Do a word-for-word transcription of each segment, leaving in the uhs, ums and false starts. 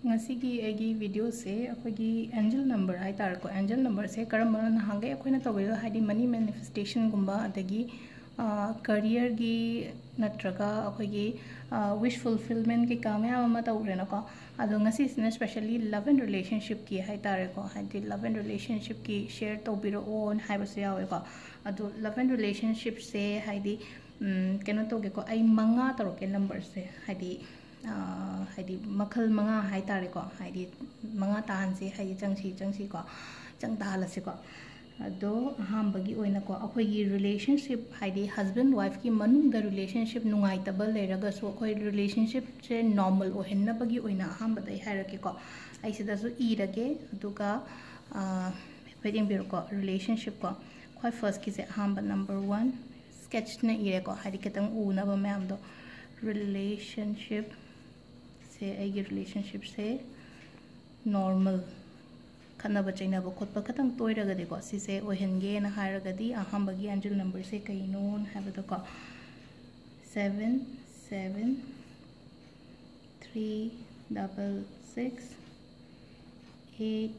ꯉꯁꯤꯒꯤ ꯑꯩꯒꯤ ꯚꯤꯗꯤꯑꯣꯁꯦ ꯑꯩꯈꯣꯏꯒꯤ ꯑꯦꯟꯖꯦꯜ ꯅꯝꯕꯔ ꯍꯥꯏ ꯇꯥꯔꯦꯀꯣ, ꯑꯦꯟꯖꯦꯜ ꯅꯝꯕꯔꯁꯦ ꯀꯔꯝꯕꯅꯣ ꯅꯍꯥꯟꯈꯩ ꯑꯩꯈꯣꯏꯅ ꯇꯧꯕꯤꯗꯣ, ꯍꯥꯏꯗꯤ ꯃꯅꯤ ꯃꯦꯅꯤꯐꯦꯁꯇꯦꯁꯟꯒꯨꯝꯕ, ꯑꯗꯒꯤ ꯀꯔꯤꯌꯔꯒꯤ, ꯅꯠꯇ꯭ꯔꯒ ꯑꯩꯈꯣꯏꯒꯤ ꯋꯤꯁ ꯐꯨꯜꯐꯤꯜꯃꯦꯟ ꯀꯩꯀꯥ ꯃꯌꯥꯝ ꯑꯃ ꯇꯧꯈ꯭ꯔꯦꯅꯀꯣ꯫ ꯑꯗꯣ ꯉꯁꯤꯁꯤꯅ ꯁ꯭ꯄꯦꯁꯦꯜꯂꯤ ꯂꯞ ꯑꯦꯟ ꯔꯤꯂꯦꯁꯟꯁꯤꯞꯀꯤ ꯍꯥꯏ ꯇꯥꯔꯦꯀꯣ, ꯍꯥꯏꯗꯤ ꯂꯞ ꯑꯦꯟ ꯔꯤꯂꯦꯁꯟꯁꯤꯞꯀꯤ ꯁꯤꯌꯔ ꯇꯧꯕꯤꯔꯛꯑꯣꯅ ꯍꯥꯏꯕꯁꯨ ꯌꯥꯎꯋꯦꯀꯣ꯫ ꯑꯗꯣ ꯂꯞ ꯑꯦꯟ ꯔꯤꯂꯦꯁꯟꯁꯤꯞꯁꯦ ꯍꯥꯏꯗꯤ ꯀꯩꯅꯣ ꯇꯧꯒꯦꯀꯣ, ꯑꯩ ꯃꯉꯥ ꯇꯧꯔꯛꯀꯦ ꯅꯝꯕꯔꯁꯦ, ꯍꯥꯏꯗꯤ ꯍꯥꯏꯗꯤ ꯃꯈꯜ ꯃꯉꯥ ꯍꯥꯏ ꯇꯥꯔꯦꯀꯣ, ꯍꯥꯏꯗꯤ ꯃꯉꯥ ꯇꯥꯍꯟꯁꯤ, ꯍꯥꯏꯗꯤ ꯆꯪꯁꯤ ꯆꯪꯁꯤꯀꯣ, ꯆꯪ ꯇꯥꯍꯜꯂꯁꯤꯀꯣ꯫ ꯑꯗꯣ ꯑꯍꯥꯟꯕꯒꯤ ꯑꯣꯏꯅꯀꯣ, ꯑꯩꯈꯣꯏꯒꯤ ꯔꯤꯂꯦꯁꯟꯁꯤꯞ, ꯍꯥꯏꯗꯤ ꯍꯁꯕꯦꯟ ꯋꯥꯏꯐꯀꯤ ꯃꯅꯨꯡꯗ ꯔꯤꯂꯦꯁꯟꯁꯤꯞ ꯅꯨꯡꯉꯥꯏꯇꯕ ꯂꯩꯔꯒꯁꯨ, ꯑꯩꯈꯣꯏ ꯔꯤꯂꯦꯁꯟꯁꯤꯞꯁꯦ ꯅꯣꯔꯃꯦꯜ ꯑꯣꯏꯍꯟꯅꯕꯒꯤ ꯑꯣꯏꯅ ꯑꯍꯥꯟꯕꯗ ꯑꯩ ꯍꯥꯏꯔꯛꯀꯦꯀꯣ꯫ ꯑꯩ ꯁꯤꯗꯁꯨ ꯏꯔꯒꯦ, ꯑꯗꯨꯒ ꯍꯥꯏꯐꯦꯠ ꯌꯦꯡꯕꯤꯔꯣꯀꯣ꯫ ꯔꯤꯂꯦꯁꯟꯁꯤꯞꯀꯣ, ꯈ꯭ꯋꯥꯏ ꯐꯥꯔꯁꯀꯤꯁꯦ, ꯑꯍꯥꯟꯕ ꯅꯝꯕꯔ ꯋꯥꯟ, ꯁ꯭ꯀꯦꯠꯆꯅ ꯏꯔꯦꯀꯣ, ꯍꯥꯏꯗꯤ ꯈꯤꯇꯪ ꯎꯅꯕ ꯃꯌꯥꯝꯗꯣ꯫ ꯔꯤꯂꯦꯁꯟꯁꯤꯞꯁꯦ, ꯑꯩꯒꯤ ꯔꯤꯂꯦꯁꯟꯁꯤꯞꯁꯦ ꯅꯣꯔꯃꯦꯜ, ꯈꯠꯅꯕ ꯆꯩꯅꯕ ꯈꯣꯠꯄ ꯈꯇꯪ ꯇꯣꯏꯔꯒꯗꯤꯀꯣ, ꯁꯤꯁꯦ ꯑꯣꯏꯍꯟꯒꯦꯅ ꯍꯥꯏꯔꯒꯗꯤ ꯑꯍꯥꯟꯕꯒꯤ ꯑꯦꯟꯖꯦꯜ ꯅꯝꯕꯔꯁꯦ ꯀꯩꯅꯣꯅ ꯍꯥꯏꯕꯗꯀꯣ, seven seven three double six eight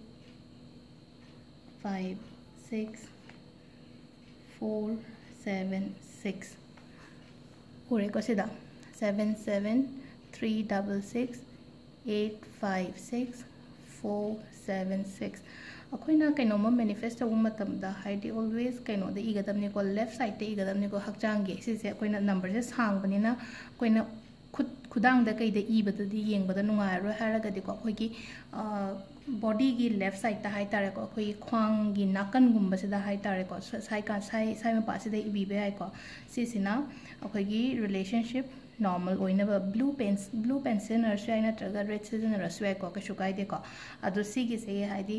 five six four seven six꯫ ꯎꯔꯦꯀꯣ ꯁꯤꯗ, seven seven three double six eight five six four seven six꯫ ꯑꯩꯈꯣꯏꯅ ꯀꯩꯅꯣꯝꯃ ꯃꯦꯅꯤꯐꯦꯁ ꯇꯧꯕ ꯃꯇꯝꯗ, ꯍꯥꯏꯗꯤ ꯑꯣꯜꯋꯦꯁ ꯀꯩꯅꯣꯗ ꯏꯒꯗꯕꯅꯤꯀꯣ, ꯂꯦꯐ ꯁꯥꯏꯗꯇ ꯏꯒꯗꯕꯅꯤꯀꯣ꯫ ꯍꯛꯆꯥꯡꯒꯤ ꯁꯤꯁꯦ ꯑꯩꯈꯣꯏꯅ ꯅꯝꯕꯔꯁꯦ ꯁꯥꯡꯕꯅꯤꯅ ꯑꯩꯈꯣꯏꯅ ꯈꯨꯠ ꯈꯨꯗꯥꯡꯗ ꯀꯩꯗ ꯏꯕꯗꯗꯤ ꯌꯦꯡꯕꯗ ꯅꯨꯡꯉꯥꯏꯔꯔꯣꯏ ꯍꯥꯏꯔꯒꯗꯤꯀꯣ, ꯑꯩꯈꯣꯏꯒꯤ ꯕꯣꯗꯤꯒꯤ ꯂꯦꯐ ꯁꯥꯏꯗꯇ ꯍꯥꯏ ꯇꯥꯔꯦꯀꯣ, ꯑꯩꯈꯣꯏꯒꯤ ꯈ꯭ꯋꯥꯡꯒꯤ ꯅꯥꯀꯟꯒꯨꯝꯕꯁꯤꯗ ꯍꯥꯏ ꯇꯥꯔꯦꯀꯣ, ꯁ- ꯁꯥꯏ ꯀꯥ- ꯁꯥꯏ ꯁꯥꯏ ꯃꯄꯥꯁꯤꯗ ꯏꯕꯤꯕ ꯌꯥꯏꯀꯣ꯫ ꯁꯤꯁꯤꯅ ꯑꯩꯈꯣꯏꯒꯤ ꯔꯤꯂꯦꯁꯟꯁꯤꯞ ꯅꯣꯔꯃꯦꯜ ꯑꯣꯏꯅꯕ, ꯕ꯭ꯂꯨ ꯄꯦꯟ ꯕ꯭ꯂꯨ ꯄꯦꯟ ꯁꯤꯖꯤꯟꯅꯔꯁꯨ ꯌꯥꯏ, ꯅꯠꯇ꯭ꯔꯒ ꯔꯦꯗ ꯁꯤꯖꯤꯟꯅꯔꯁꯨ ꯌꯥꯏꯀꯣ, ꯀꯩꯁꯨ ꯀꯥꯏꯗꯦꯀꯣ꯫ ꯑꯗꯣ ꯁꯤꯒꯤꯁꯦ ꯍꯥꯏꯗꯤ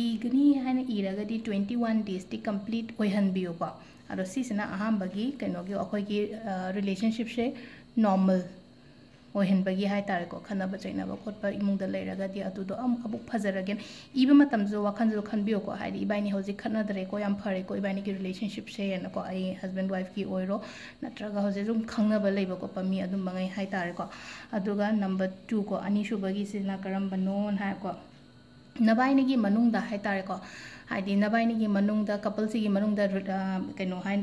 ꯏꯒꯅꯤ ꯍꯥꯏꯅ ꯏꯔꯒꯗꯤ ꯇ꯭ꯋꯦꯟꯇꯤ ꯋꯥꯟ ꯗꯦꯖꯇꯤ ꯀꯝꯄ꯭ꯂꯤꯠ ꯑꯣꯏꯍꯟꯕꯤꯌꯨꯀꯣ꯫ ꯑꯗꯣ ꯁꯤꯁꯤꯅ ꯑꯍꯥꯟꯕꯒꯤ ꯀꯩꯅꯣꯒꯤ, ꯑꯩꯈꯣꯏꯒꯤ ꯔꯤꯂꯦꯁꯟꯁꯤꯞꯁꯦ ꯅꯣꯔꯃꯦꯜ ꯑꯣꯏꯍꯟꯕꯒꯤ ꯍꯥꯏꯇꯥꯔꯦꯀꯣ, ꯈꯠꯅꯕ ꯆꯩꯅꯕ ꯈꯣꯠꯄ ꯏꯃꯨꯡꯗ ꯂꯩꯔꯒꯗꯤ ꯑꯗꯨꯗꯣ ꯑꯃꯨꯛ ꯑꯃꯨꯛ ꯐꯖꯔꯒꯦ꯫ ꯏꯕ ꯃꯇꯝꯁꯨ ꯋꯥꯈꯜꯁꯨ ꯈꯟꯕꯤꯌꯨꯀꯣ, ꯍꯥꯏꯗꯤ ꯏꯕꯥꯏꯅꯤ ꯍꯧꯖꯤꯛ ꯈꯠꯅꯗ꯭ꯔꯦꯀꯣ, ꯌꯥꯝ ꯐꯔꯦꯀꯣ ꯏꯕꯥꯏꯅꯤꯒꯤ relationshipꯁꯦꯅꯀꯣ, ꯑꯩ husband wifeꯀꯤ ꯑꯣꯏꯔꯣ, ꯅꯠꯇ꯭ꯔꯒ ꯍꯧꯖꯤꯛ ꯑꯗꯨꯝ ꯈꯪꯅꯕ ꯂꯩꯕ ꯈꯣꯠꯄ ꯃꯤ ꯑꯗꯨꯝꯕꯉꯩ ꯍꯥꯏꯇꯥꯔꯦꯀꯣ꯫ ꯑꯗꯨꯒ number two ꯀꯣ, ꯑꯅꯤꯁꯨꯕꯒꯤꯁꯤꯅ ꯀꯔꯝꯕꯅꯣꯅ ꯍꯥꯏꯀꯣ, ꯅꯕꯥꯏꯅꯤꯒꯤ ꯃꯅꯨꯡꯗ ꯍꯥꯏꯇꯥꯔꯦꯀꯣ, ꯍꯥꯏꯗꯤ ꯅꯕꯥꯏꯅꯤꯒꯤ ꯃꯅꯨꯡꯗ, coupleꯁꯤꯒꯤ ꯃꯅꯨꯡꯗ ꯔꯨ-, ꯑ, ꯀꯩꯅꯣ ꯍꯥꯏ,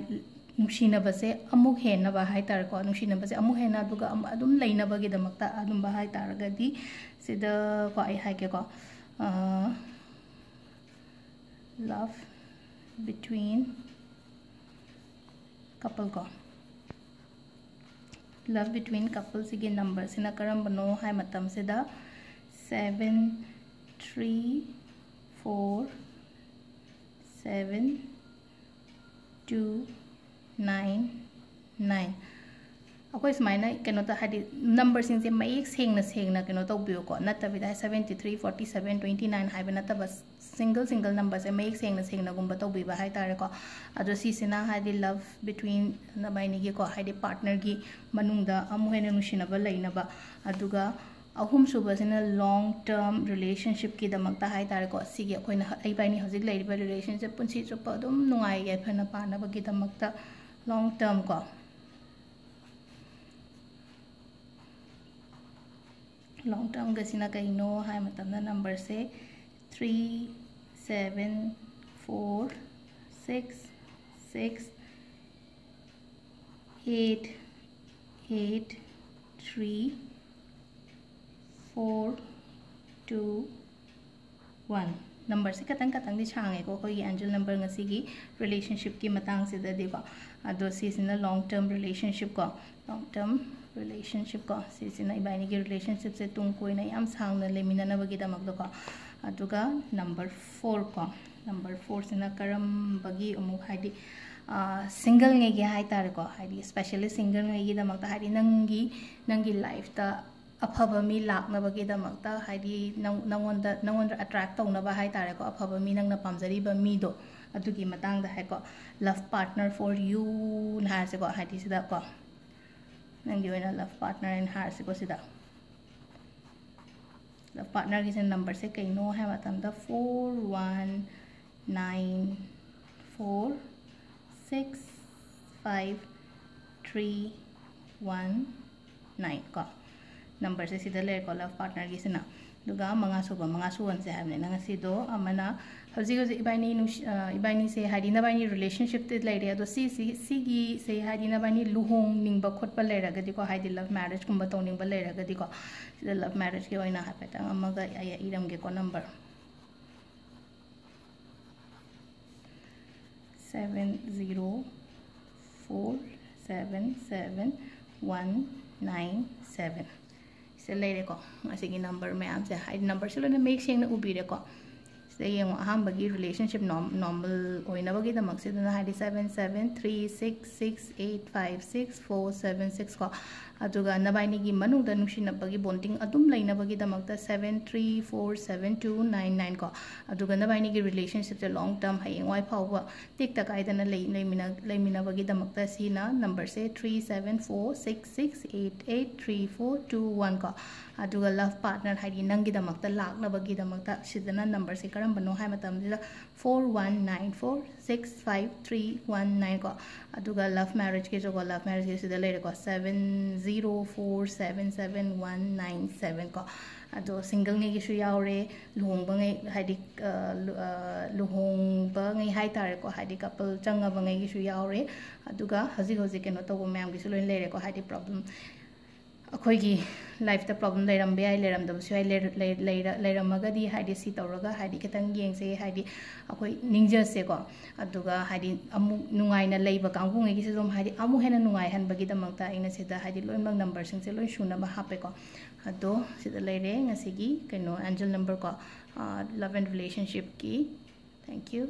ꯅꯨꯡꯁꯤꯅꯕꯁꯦ ꯑꯃꯨꯛ ꯍꯦꯟꯅꯕ ꯍꯥꯏꯇꯥꯔꯦꯀꯣ, ꯅꯨꯡꯁꯤꯅꯕꯁꯦ ꯑꯃꯨꯛ ꯍꯦꯟꯅ, ꯑꯗꯨꯒ ꯑꯃ-, ꯑꯗꯨꯝ ꯂꯩꯅꯕꯒꯤꯗꯃꯛꯇ ꯑꯗꯨꯝꯕ ꯍꯥꯏꯇꯥꯔꯒꯗꯤ, ꯁꯤꯗꯀꯣ ꯑꯩ ꯍꯥꯏꯒꯦꯀꯣ, ꯑ, love between couple ꯀꯣ, love between coupleꯁꯤꯒꯤ numberꯁꯤꯅ ꯀꯔꯝꯕꯅꯣ ꯍꯥꯏ ꯃꯇꯝꯁꯤꯗ, seven three four seven two nine nine꯫ ꯑꯩꯈꯣꯏ ꯁꯨꯃꯥꯏꯅ ꯀꯩꯅꯣ ꯇ-, ꯍꯥꯏꯗꯤ numberꯁꯤꯡꯁꯦ ꯃꯌꯦꯛ ꯁꯦꯡꯅ ꯁꯦꯡꯅ ꯀꯩꯅꯣ ꯇꯧꯕꯤꯌꯨꯀꯣ, ꯅꯠꯇꯕꯤꯗ seventy three forty seven twenty nine ꯍꯥꯏꯕ ꯅꯠꯇꯕ, single single numberꯁꯦ ꯃꯌꯦꯛ ꯁꯦꯡꯅ ꯁꯦꯡꯅꯒꯨꯝꯕ ꯇꯧꯕꯤꯕ ꯍꯥꯏꯇꯥꯔꯦꯀꯣ꯫ ꯑꯗꯣ ꯁꯤꯁꯤꯅ ꯍꯥꯏꯗꯤ love between ꯅꯕꯥꯏꯅꯤꯒꯤꯀꯣ, ꯍꯥꯏꯗꯤ partnerꯒꯤ ꯃꯅꯨꯡꯗ ꯑꯃꯨꯛ ꯍꯦꯟꯅ ꯅꯨꯡꯁꯤꯅꯕ ꯂꯩꯅꯕ, ꯑꯗꯨꯒ ꯑꯍꯨꯝꯁꯨꯕꯁꯤꯅ long term relationshipꯀꯤꯗꯃꯛꯇ ꯍꯥꯏꯇꯥꯔꯦꯀꯣ, ꯁꯤꯒꯤ ꯑꯩꯈꯣꯏꯅ ꯏꯕꯥꯏꯅꯤ ꯍꯧꯖꯤꯛ ꯂꯩꯔꯤꯕ relationꯁꯦ ꯄꯨꯟꯁꯤ ꯆꯨꯞꯄ ꯑꯗꯨꯝ ꯅꯨꯡꯉꯥꯏ ꯌꯥꯏꯐꯅ ꯄꯥꯟꯅꯕꯒꯤꯗꯃꯛꯇ long term ꯀꯣ꯫ Long termꯒꯁꯤꯅ ꯀꯩꯅꯣ ꯍꯥꯏ ꯃꯇꯝꯗ numberꯁꯦ three seven four six six eight eight three four two one꯫ Numberꯁꯦ ꯈꯇꯪ ꯈꯇꯪꯗꯤ ꯁꯥꯡꯉꯦꯀꯣ ꯑꯩꯈꯣꯏꯒꯤ angel number ꯉꯁꯤꯒꯤ relationshipꯀꯤ ꯃꯇꯥꯡꯁꯤꯗꯗꯤꯀꯣ꯫ ꯑꯗꯣ ꯁꯤꯁꯤꯅ long term relationship ꯀꯣ, long term relationship ꯀꯣ, ꯁꯤꯁꯤꯅ ꯏꯕꯥꯏꯅꯤꯒꯤ relationshipꯁꯦ ꯇꯨꯡ ꯀꯣꯏꯅ ꯌꯥꯝ ꯁꯥꯡꯅ ꯂꯩꯃꯤꯟꯅꯅꯕꯒꯤꯗꯃꯛꯇꯀꯣ꯫ ꯑꯗꯨꯒ number four ꯀꯣ, number fourꯁꯤꯅ ꯀꯔꯝꯕꯒꯤ ꯑꯃꯨꯛ ꯍꯥꯏꯗꯤ, ꯑ, singleꯉꯩꯒꯤ ꯍꯥꯏꯇꯥꯔꯦꯀꯣ, ꯍꯥꯏꯗꯤ especially singleꯉꯩꯒꯤꯗꯃꯛꯇ, ꯍꯥꯏꯗꯤ ꯅꯪꯒꯤ, ꯅꯪꯒꯤ lifeꯇ ꯑꯐꯕ ꯃꯤ ꯂꯥꯛꯅꯕꯒꯤꯗꯃꯛꯇ, ꯍꯥꯏꯗꯤ ꯅꯪ-, ꯅꯪꯉꯣꯟꯗ, ꯅꯪꯉꯣꯟꯗ attract ꯇꯧꯅꯕ ꯍꯥꯏꯇꯥꯔꯦꯀꯣ, ꯑꯐꯕ ꯃꯤ, ꯅꯪꯅ ꯄꯥꯝꯖꯔꯤꯕ ꯃꯤꯗꯣ, ꯑꯗꯨꯒꯤ ꯃꯇꯥꯡꯗ ꯍꯥꯏꯀꯣ, love partner for youꯅ ꯍꯥꯏꯔꯁꯦꯀꯣ, ꯍꯥꯏꯗꯤ ꯁꯤꯗꯀꯣ, ꯅꯪꯒꯤ ꯑꯣꯏꯅ ꯂꯞ ꯄꯥꯔꯠꯅꯔ ꯍꯥꯏꯅ ꯍꯥꯏꯔꯁꯤꯀꯣ ꯁꯤꯗ꯫ ꯂꯞ ꯄꯥꯔꯠꯅꯔꯒꯤꯁꯦ ꯅꯝꯕꯔꯁꯦ ꯀꯩꯅꯣ ꯍꯥꯏꯕ ꯃꯇꯝꯗ four one nine four six five three one nine ꯀꯣ꯫ ꯅꯝꯕꯔꯁꯦ ꯁꯤꯗ ꯂꯩꯔꯦꯀꯣ ꯂꯞ ꯄꯥꯔꯠꯅꯔꯒꯤꯁꯤꯅ꯫ ꯑꯗꯨꯒ ꯃꯉꯥ ꯁꯨꯕ, ꯃꯉꯥ ꯁꯨꯕꯁꯦ ꯍꯥꯏꯕꯅꯤꯅ ꯉꯁꯤꯗꯣ ꯑꯃꯅ ꯍꯧꯖꯤꯛ ꯍꯧꯖꯤꯛ ꯏꯕꯥꯅꯤ ꯅꯨꯡꯁꯤ-, ꯑ, ꯏꯕꯥꯅꯤꯁꯦ ꯍꯥꯏꯗꯤ ꯅꯕꯥꯅꯤ ꯔꯤꯂꯦꯁꯟꯁꯤꯞꯇ ꯂꯩꯔꯦ꯫ ꯑꯗꯣ ꯁꯤꯁꯤ, ꯁꯤꯒꯤꯁꯦ ꯍꯥꯏꯗꯤ ꯅꯕꯥꯅꯤ ꯂꯨꯍꯣꯡꯅꯤꯡꯕ ꯈꯣꯠꯄ ꯂꯩꯔꯒꯗꯤꯀꯣ, ꯍꯥꯏꯗꯤ ꯂꯞ ꯃꯦꯔꯦꯖꯀꯨꯝꯕ ꯇꯧꯅꯤꯡꯕ ꯂꯩꯔꯒꯗꯤꯀꯣ, ꯁꯤꯗ ꯂꯞ ꯃꯦꯔꯦꯖꯀꯤ ꯑꯣꯏꯅ ꯍꯥꯏꯐꯦꯠꯇꯪ ꯑꯃꯒ ꯑꯩ ꯏꯔꯝꯒꯦꯀꯣ number. Seven zero four seven seven one nine seven꯫ ꯁꯤꯗ ꯂꯩꯔꯦꯀꯣ꯫ ꯑꯁꯤꯒꯤ ꯅꯝꯕꯔ ꯃꯌꯥꯝꯁꯦ, ꯍꯥꯏꯗꯤ ꯅꯝꯕꯔꯁꯦ ꯂꯣꯏꯅ ꯃꯌꯦꯛ ꯁꯦꯡꯅ ꯎꯕꯤꯔꯦꯀꯣ꯫ ꯁꯤꯗ ꯌꯦꯡꯉꯣ, ꯑꯍꯥꯟꯕꯒꯤ ꯔꯤꯂꯦꯁꯟꯁꯤꯞ ꯅꯣꯔꯃꯦꯜ ꯑꯣꯏꯅꯕꯒꯤꯗꯃꯛꯁꯤꯗꯅ ꯍꯥꯏꯗꯤ seven seven three six six eight five six four seven six ꯀꯣ꯫ ꯑꯗꯨꯒ ꯅꯕꯥꯏꯅꯤꯒꯤ ꯃꯅꯨꯡꯗ ꯅꯨꯡꯁꯤꯅꯕꯒꯤ ꯕꯣꯟꯗꯤꯡ ꯑꯗꯨꯝ ꯂꯩꯅꯕꯒꯤꯗꯃꯛꯇ seven three four seven two nine nine ꯀꯣ꯫ ꯑꯗꯨꯒ ꯅꯕꯥꯏꯅꯤꯒꯤ ꯔꯤꯂꯦꯁꯟꯁꯤꯞꯁꯦ ꯂꯣꯡ ꯇꯔꯝ, ꯍꯌꯦꯡꯋꯥꯏ ꯐꯥꯎꯕ ꯇꯦꯛꯇ ꯀꯥꯏꯗꯅ ꯂꯩ-, ꯂꯩꯃꯤꯟꯅ-, ꯂꯩꯃꯤꯟꯅꯕꯒꯤꯗꯃꯛꯇ ꯁꯤꯅ ꯅꯝꯕꯔꯁꯦ three seven four six six eight eight three four two one ꯀꯣ꯫ ꯑꯗꯨꯒ ꯂꯞ ꯄꯥꯔꯠꯅꯔ ꯍꯥꯏꯗꯤ ꯅꯪꯒꯤꯗꯃꯛꯇ ꯂꯥꯛꯅꯕꯒꯤꯗꯃꯛꯇ ꯁꯤꯗꯅ ꯅꯝꯕꯔꯁꯦ ꯀꯔꯝꯕꯅꯣ ꯍꯥꯏ ꯃꯇꯝꯁꯤꯗ four one nine four six five three one nine ꯀꯣ꯫ ꯑꯗꯨꯒ ꯂꯞ ꯃꯦꯔꯦꯖꯀꯤꯁꯨꯀꯣ, ꯂꯞ ꯃꯦꯔꯦꯖꯀꯤ ꯁꯤꯗ ꯂꯩꯔꯦꯀꯣ, seven zero four seven seven one nine seven ꯀꯣ꯫ ꯑꯗꯣ ꯁꯤꯡꯒꯜꯉꯩꯒꯤꯁꯨ ꯌꯥꯎꯔꯦ, ꯂꯨꯍꯣꯡꯕꯉꯩ, ꯍꯥꯏꯗꯤ, ꯑ, ꯂꯨ-, ꯑ, ꯂꯨꯍꯣꯡꯕꯉꯩ ꯍꯥꯏ ꯇꯥꯔꯦꯀꯣ, ꯍꯥꯏꯗꯤ ꯀꯄꯜ ꯆꯪꯉꯕꯉꯩꯒꯤꯁꯨ ꯌꯥꯎꯔꯦ꯫ ꯑꯗꯨꯒ ꯍꯧꯖꯤꯛ ꯍꯧꯖꯤꯛ ꯀꯩꯅꯣ ꯇꯧꯕ ꯃꯌꯥꯝꯒꯤꯁꯨ ꯂꯣꯏꯅ ꯂꯩꯔꯦꯀꯣ, ꯍꯥꯏꯗꯤ ꯄ꯭ꯔꯣꯕ꯭ꯂꯦꯝ, ꯑꯩꯈꯣꯏꯒꯤ ꯂꯥꯏꯐꯇ ꯄ꯭ꯔꯣꯕ꯭ꯂꯦꯝ ꯂꯩꯔꯝꯕ ꯌꯥꯏ, ꯂꯩꯔꯝꯗꯕꯁꯨ ꯌꯥꯏ, ꯂꯩꯔ-, ꯂꯩ-, ꯂꯩꯔ-, ꯂꯩꯔꯝꯃꯒꯗꯤ ꯍꯥꯏꯗꯤ ꯁꯤ ꯇꯧꯔꯒ ꯍꯥꯏꯗꯤ ꯈꯤꯇꯪ ꯌꯦꯡꯁꯦ, ꯍꯥꯏꯗꯤ ꯑꯩꯈꯣꯏ ꯅꯤꯡꯖꯁꯦꯀꯣ꯫ ꯑꯗꯨꯒ ꯍꯥꯏꯗꯤ ꯑꯃꯨꯛ ꯅꯨꯡꯉꯥꯏꯅ ꯂꯩꯕ ꯀꯥꯡꯕꯨꯉꯩꯒꯤꯁꯨ ꯑꯗꯨꯝ ꯍꯥꯏꯗꯤ ꯑꯃꯨꯛ ꯍꯦꯟꯅ ꯅꯨꯡꯉꯥꯏꯍꯟꯕꯒꯤꯗꯃꯛꯇ ꯑꯩꯅ ꯁꯤꯗ ꯍꯥꯏꯗꯤ ꯂꯣꯏꯅꯃꯛ ꯅꯝꯕꯔꯁꯤꯡꯁꯦ ꯂꯣꯏ ꯁꯨꯅꯕ ꯍꯥꯞꯄꯦꯀꯣ꯫ ꯑꯗꯣ ꯁꯤꯗ ꯂꯩꯔꯦ ꯉꯁꯤꯒꯤ ꯀꯩꯅꯣ, ꯑꯦꯟꯖꯦꯜ ꯅꯝꯕꯔ ꯀꯣ, ꯑ, love and relationship ꯀꯤ꯫ Thank you꯫